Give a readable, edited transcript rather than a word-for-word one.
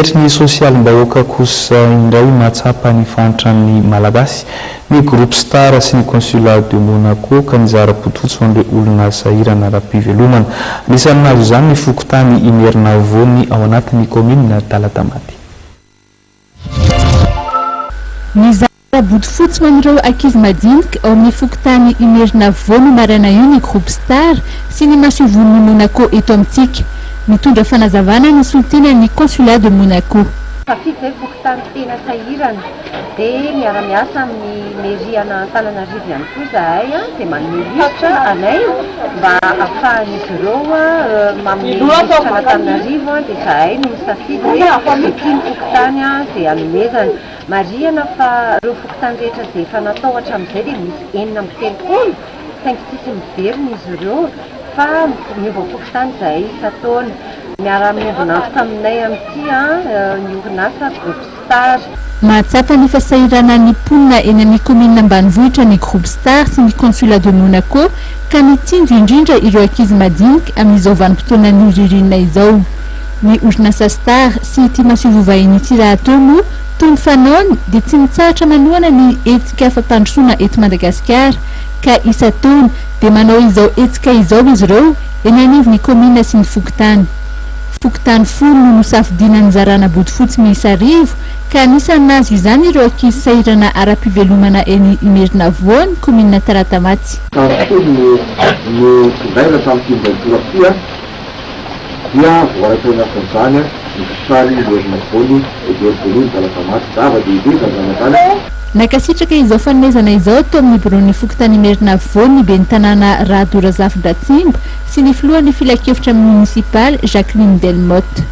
Sehatry ny sosialim-bahoaka kosa indray mahatsapa ny fahantran'ny Malagasy ny Groupe Star sy ny Consulat de Monaco ka nizara bodofotsy ho an'ireo olona sahirana ara-pivelomana. Anisan'ny nahazo izany ny fokontany Imerinavoany ao anatin'ny kaominina Talatamaty. Nizara Bodofotsy ho an'ireo ankizy madinika ao amin'ny fokontany Imerinavoa io maraina io ny Groupe Star sy ny masoivohon'i Monaco eto amintsika. Nitondra fanazavana ny solontenan'ny Consulat de Monaco. Tafiditra izay fokontany tena sahirana dia miara-miasa amin'ny mairie an'Antananarivo ihany koa izahay dia manome lisitra anay mba ahafahan'izy ireo manome lisitra an'Antananarivo dia izahay no misafidy hoe ity ny fokontany izay hanomezana. Marihana fa ireo fokontany rehetra izay efa natao hatramin'izay dia misy 36 saingy tsisy miverina izy ireo fa miova fokontany izahay isan-taona. Miara-miombon'antoka aminay amin'ity ny orinasa Groupe Star. Mahatsapa ny fahasahiranan'ny mponina eny amin'ny kaominina ambanivohitra ny Groupe Star sy ny Consulat de Monaco ka mitsinjo indrindra ireo ankizy madinika amin'izao vanim-potoanan'ny ririnina izao. Ny orinasa Star sy ity masoivoho vahiny ity rahateo moa, toy ny fanaony, dia tsy mitsahatra manohana ny hetsika fampandrosoana eto Madagasikara ka isan-taona dia manao izao hetsika izao izy ireo eny anivon'ny kaominina sy ny fokontany. Fokontany folo no nosafidiana nizarana bodofotsy miisa 1000 ka anisan'ny nahazo izany ireo ankizy sahirana ara-pivelomana eny Imerinavoany, kaominina Talatamaty. Trano folo no notondraina tamin'ity indray toraka ity dia voaray tao anatin'izany ny fokontany Imerinavoany, Hevervoalohany, Talatamaty. Zava-dehibe izany zavatra izany. Nankasitraka izao fanomezana izao tao amin'ny biraon'ny fokontany Imerinavoany ny ben'ny tanàna Rado Razafindrantsimba sy ny filohan'ny filankevitra monisipaly Jacqueline Delmotte.